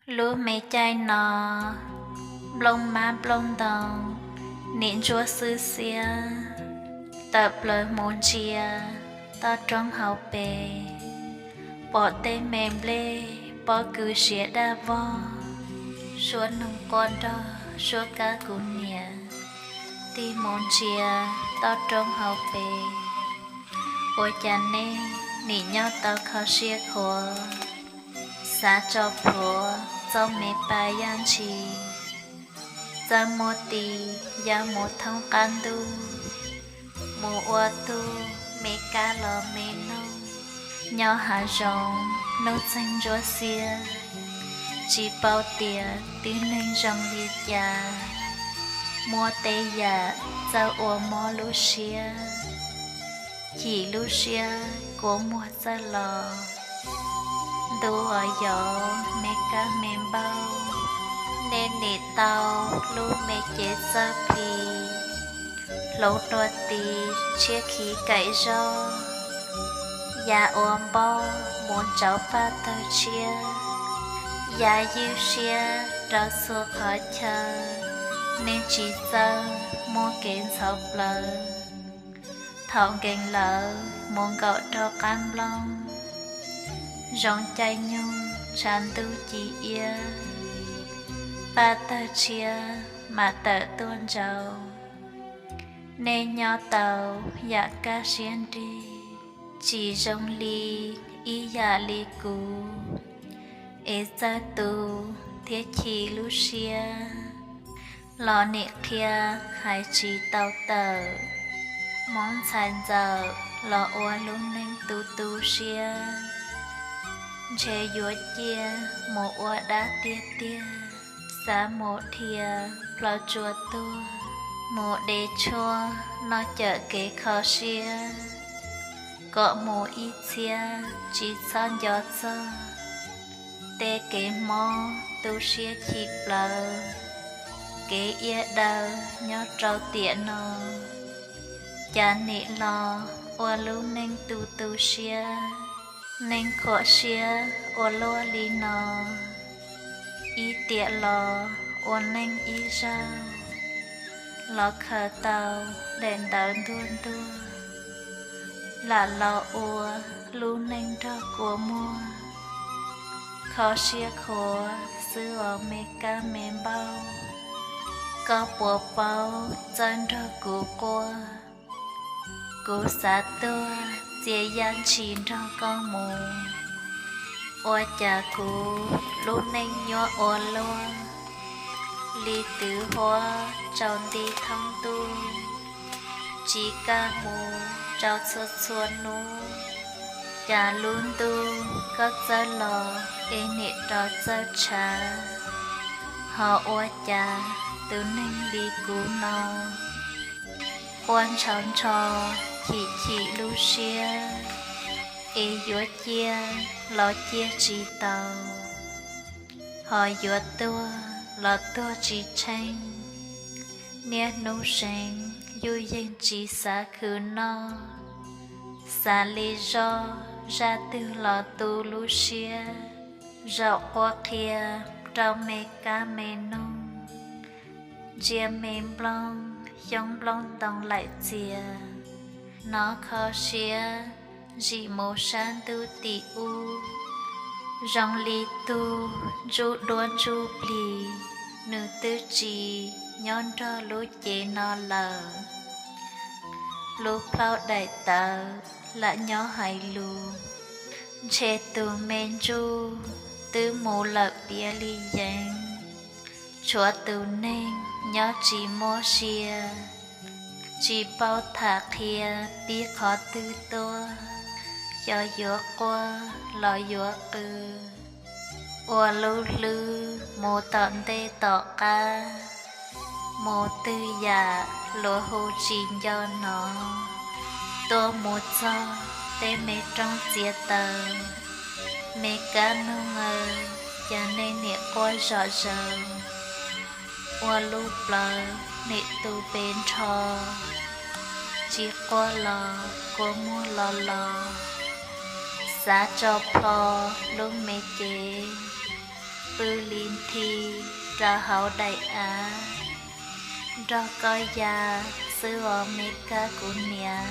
Lub me caij no, nplooj mab nplooj ntoo, nim ntsuab xwb xiab, tawm plaws mus ntsia toj roob hauv pes, pom tej me nplej pob kws siav daj vog, suab noog quaj nrog suab kab kuv niam, tig mus ntsia toj roob hauv pes. Ua cas nej nim nyob tau kho siab khuav, xav tso plhuav txoj me pa yaj ntshis, txawb muab tis ya mus thoob qab ntuj, mus ua tug me kab los me noog, nyob hav zoov hnub txeeg ntsuab xiab, tsis paub tias tib neeg zoo li cas, muab tej yam txawj ua mob lub siab, chim lub siab kua muag txawj los. Ntu os yov me kab me npauj, nej nim tau lub me cev txawj plis, hloov dua tis tshiab khiv kaim zog, ya ua npaub mus ntsauv paj tawg tshiab, ya ywj siab rau txhua qhov chaw, nej tsis txawj muaj kev ntxhov plawv. Thaum nkees lawm mus nkaum rau qab nplooj, zoo caij nyoog tshav ntuj ci iab, paj tawg tshiab mam tawm tuaj ntsaum. Nej nyob tau yam kaj siab nrig, tsis zoo li ib yam li kuv, es txawj tu thiab chim lub siab, los nim qhia hais tsis tau tawm. Hmoob ntxhais ntxawm los ua lub neej tu tu siab, ntshe yuav ciaj mus ua dab tiag tiag, xav mus dhia plaws tsuas tuag, mus de tshuaj noj cawm kev kho siab, kom mus ib txhiab tsis txhob nco txog tej kev mob tu siab chim plawv, kev iab daw nyob rau tiam no. Cas nim los ua lub neej tu tu siab, neeg khuam siab ua luaj li no, ib tiam los ua neej ib zaug, los khaws tau daim ntawv ntuag ntuag, lam los ua lub neej nrog kua muag, kho siab khuav xwb os me kab me npauj, koj puas paub txawj nrog kuv quaj, kuv xav tuag txia yaj ntshis nrog koj mus, ua cas kuv lub neej nyuaj ua luaj li twv huab tsaus nti thoob ntuj, tsis kaj mus rau txhua txhua hnub. Cas lub ntuj koj txawj los es nim rov txawj tshav, ho ua cas tus neeg li kuv no quaj ntshaus ntsho chim chim lub siab, es yuav ciaj los ciaj tsis tau, ho yuav tuag los tuag tsis tsheej. Niaj hnub seev yuj yeeg tsis xav khwv noj, xav li zoj zaj twg los tu lub siab, zaum quaj qhia rau me kab me noog, ntsia me nplooj xyoob nplooj ntoo laim txias, hnov kho siab zim mus sab ntuj tim ub, zoo li tug ntsuj duab ntsuj plig, nws twb tsis nyob nrog lub cev no lawm. Lub plhaub daim tawv lam nyob hais lus, ntshe tus me ntsuj twb mus lawm piav li yeev. Tshuav tus neeg nyob tsis muaj sia, tsis paub tham qhia pib qhov twg tuaj, xyov yuav quaj los yuav qw. Ua lub hlwb mus tom ntej tom qab, mus twg yam luag hu tsis nco hnov. Tuaj mus txog tej me roob txiav taws, me kab noog aw, cas nej niam quaj zom zaws, ua lub plawv nim tu pes nrho, tsis quaj los kua muag los los, xav tso plho lub me cev, pw li nthi rau hauv daim av, nrog koj ya xwb os me kab kuv niam.